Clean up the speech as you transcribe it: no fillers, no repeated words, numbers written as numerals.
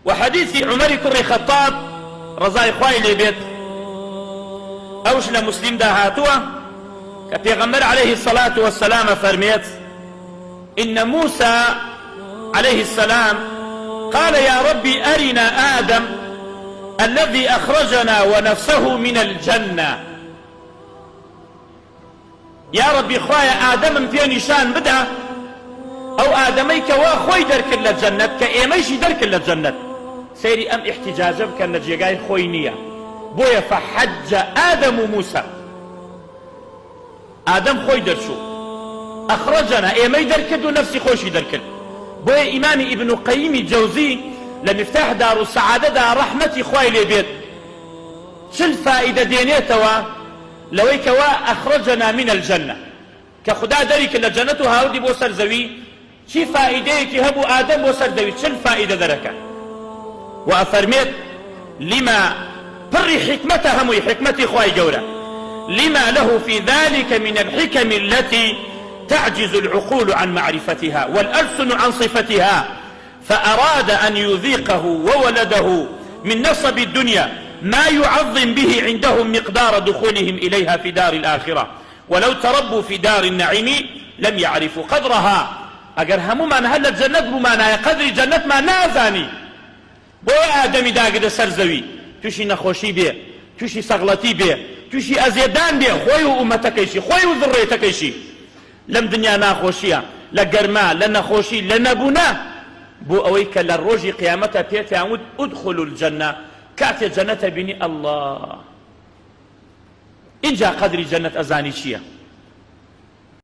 وە حەدیسی عومەری کوڕی خەتاب ڕەزای خوای لێ بێت ئەوش لە موسلیمدا هاتووە کە پێغەمبەر علیه الصلاة والسلام ئەفەرمێت ان موسى علیه السلام قال یا ربی ارنا آدم الذي اخرجنا ونفسه من الجنە. یاڕەبی خوایە ئادەمم پێ نیشان بدە ئەو ئادەمەی کە وا خۆی دەرکرد لە جەنەت کە ئێمەیشی دەرکرد لە جەنەت سەیری ئەم ئیحتیجاجە بکەن لە جێگای خۆی نییە بۆیە فحج آدم موسى ئادەم خۆی دەرچوو ئەخرجنا ئێمەی دەرکرد و نەفسی خۆشی دەرکرد بۆیە ئیمامی ئیبن قەیمی جەوزی لە مفتاح دار السعادەدا ڕەحمەتی خوای لێ بێت 40 فائیدە دێنێتەوە لەوەی کەوا اخرجنا من الجنە کە خودا دەری کرد لە جەنەت و هاوردی بۆ سەر زەوی چی فائیدەیەکی هەبوو ئادەم بۆ سەر زەوی 40 فائیدە دەرەکات و ئەفەرمێت لما پڕی حیکمەتە هەمووی حیکمەتی خوای گەورە لما له في ذلك من الحکم التي تعجز العقول عن معرفتها والألسن عن صفتها فأراد أن يذيقه وولده من نصب الدنيا ما يعظم به عندهم مقدار دخولهم إليها في دار الآخرة ولو تربوا في دار النعيم لم يعرفوا قدرها ئەگەر هەموومان هەر لە جەنەت بوومانایە قەدری جەنەتمان نازانی بۆیە ئادەمی داگرتە سەر زەوی تووشی نەخۆشی بێ تووشی سەغڵەتی بێ تووشی ئەزێدان بێ خۆی و ئومەتەکەیشی خۆی و زڕێتەکەیشی لەم دنیا ناخۆشیە، لە گەرما، لە نەخۆشی، لە نەبوونا، بۆ ئەوەی کە لە ڕۆژی قیامەتا پێتیان وت ادخلوا الجنە، کاتێ جەنەتە بینی اللە ئینجا قەدری جەنەت ئەزانی چیە.